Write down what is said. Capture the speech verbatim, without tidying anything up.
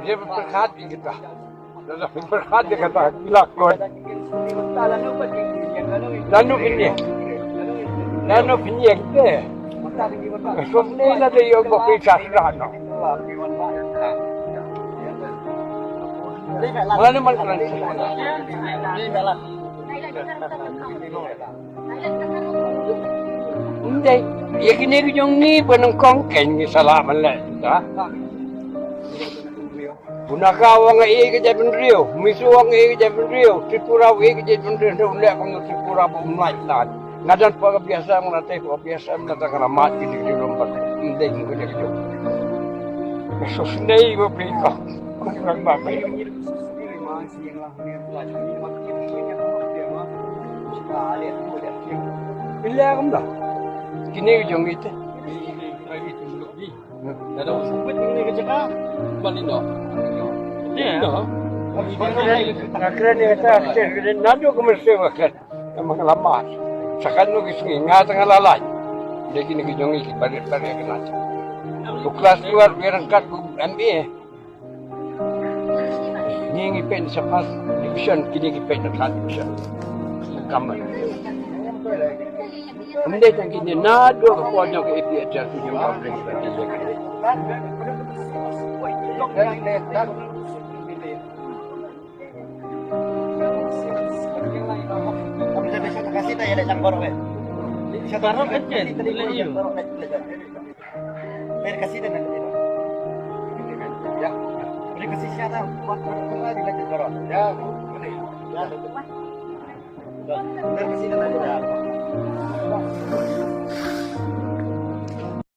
Dia berkat di kita. Dah berkat di kita. Gila kuat. Lalu ini. Lalu ini yang kita. Sumni na de yo go pi chakra no. Mana mana kan. Ndai, ya kini ki jong ni benengkong ken ni salah malai. Ha? Bunaka wang e ke jai bendriu, misu wang e ke jai bendriu, Tripura e ke jai bendriu, ndu lek kong Tripura bu mlai tan. Ngadan pa biasa ngana te pa biasa ngana ta kana mat ki di rum pa. Ndai ngi ke jai jong. Sus nei ba pe ka. Kurang ba pe. Ila kam da. Kini ki jong ite. Ada sempit ini ke cakap. Balik dah. Ya. Ngakren ni kata akhir kena nadu ke mesti makan. Nama ngelamat. Sakan nu ki sungi ngata ngalalai. Dia kini ki jong ki balik balik kena. Ku kelas dua biar angkat ku M B A. Ngi ngi peit na first division, kini ngi peit na third division. Kamar. Ym dei tang kine, naduh ka por jong ka A P H L P jong ka Congress ka dei. Dari kasih dan nanti. Ya. Dari kasih siapa? Buat berapa lagi belajar dorong? Ya. Ya. Dari kasih dan nanti.